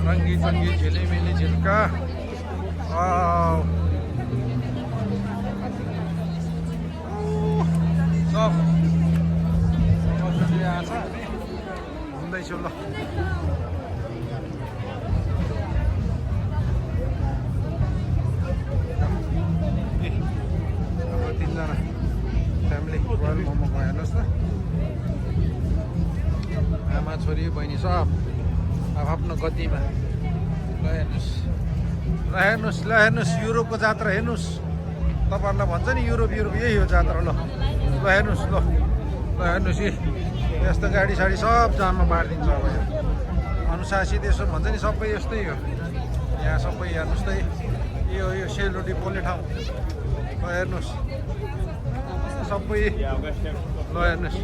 रङ्गी चङ्गी झिलिमिली झिल्का सब मजाले आछ हामी घुम्दैछौँ ल हाम्रो तिनजना फ्यामिली रोयल मोमोको हेर्नुहोस् त आमा छोरी बहिनी सब आफ्नो गतिमा ल हेर्नुहोस् युरोपको जात्रा हेर्नुहोस् तपाईँहरूलाई भन्छ नि युरोप यही हो जात्रा ल हेर्नुहोस् ल हेर्नुहोस् यस्तो गाडी साडी सब जाममा बाँडिदिन्छ अब यहाँ अनुशासित यसो भन्छ नि सबै यस्तै हो यहाँ सबै हेर्नुहोस् त यो सेलरोटी पोल्ने ठाउँ ल हेर्नुहोस् सबै ल हेर्नुहोस्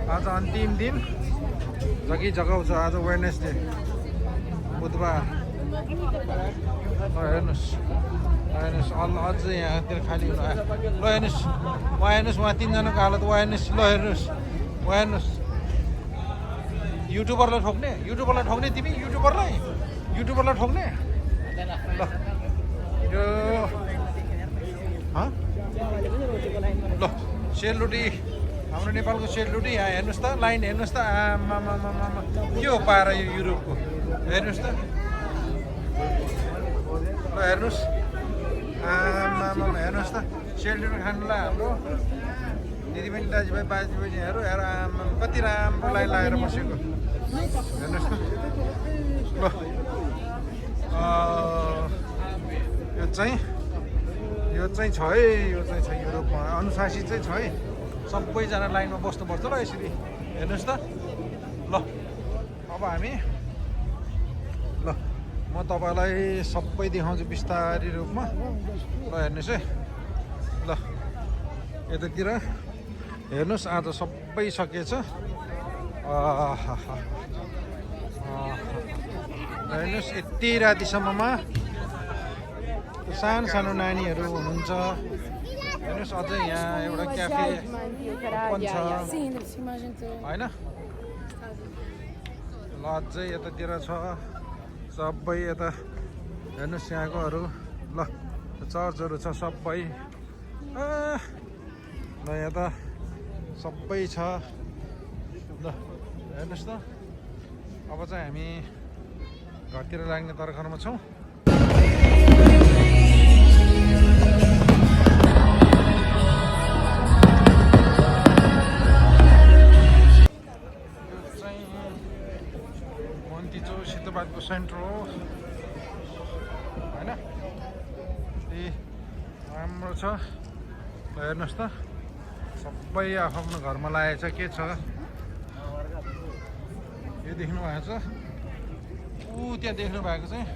आज अन्तिम दिन जगी जगाउँछ आज वेडनेसडे बुधबार ल हेर्नुहोस् अझै यहाँतिर खाली हुनु आयो ल हेर्नुहोस् उहाँ तिनजनाको हालत हेर्नुहोस् ल हेर्नुहोस् युट्युबरलाई ठोक्ने तिमी युट्युबरलाई ठोक्ने ल यो ल सेलरोटी हाम्रो नेपालको सेलरोटी यहाँ हेर्नुहोस् त लाइन हेर्नुहोस् त आमामा के हो पारा यो युरोपको हेर्नुहोस् त ल हेर्नुहोस् आमामा हेर्नुहोस् त सेलरोटी खानुलाई हाम्रो दिदीबहिनी दाजुभाइ बाजेबहिनीहरू हेर आमा कति राम्रो लाइन लगाएर बसेको हेर्नुहोस् त ल यो चाहिँ छ है यो चाहिँ छ युरोपमा अनुशासित चाहिँ छ है सबैजना लाइनमा बस्नुपर्छ ल यसरी हेर्नुहोस् त ल अब हामी ल म तपाईँलाई सबै देखाउँछु बिस्तारी रूपमा ल हेर्नुहोस् है ल यतातिर हेर्नुहोस् आज सबै सकिएछ हेर्नुहोस् यति रातिसम्ममा सानो नानीहरू हुनुहुन्छ हेर्नुहोस् अझै यहाँ एउटा क्याफे ओपन छ होइन ल अझै यतातिर छ सबै यता हेर्नुहोस् यहाँकोहरू ल चर्चहरू छ सबै ल यहाँ सबै छ ल हेर्नुहोस् त अब चाहिँ हामी घरतिर लाग्ने तर्खरमा छौँ सिद्धबादको सेन्टर हो होइन राम्रो छ हेर्नुहोस् त सबै आफ्नो घरमा लागेको छ के छ यो देख्नु भएको छ त्यहाँ देख्नु भएको चाहिँ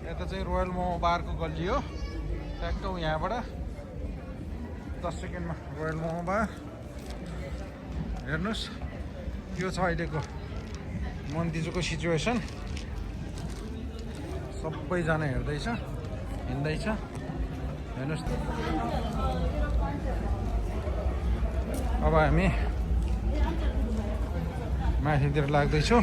यता चाहिँ रोयल मोमो बारको गल्ली हो ट्याक्क यहाँबाट 10 सेकेन्डमा रोयल मोमो बार हेर्नुहोस् यो छ अहिलेको मन्दिरको सिचुएसन सबैजना हिँड्दैछ हेर्नुहोस् त अब हामी माथितिर लाग्दैछौँ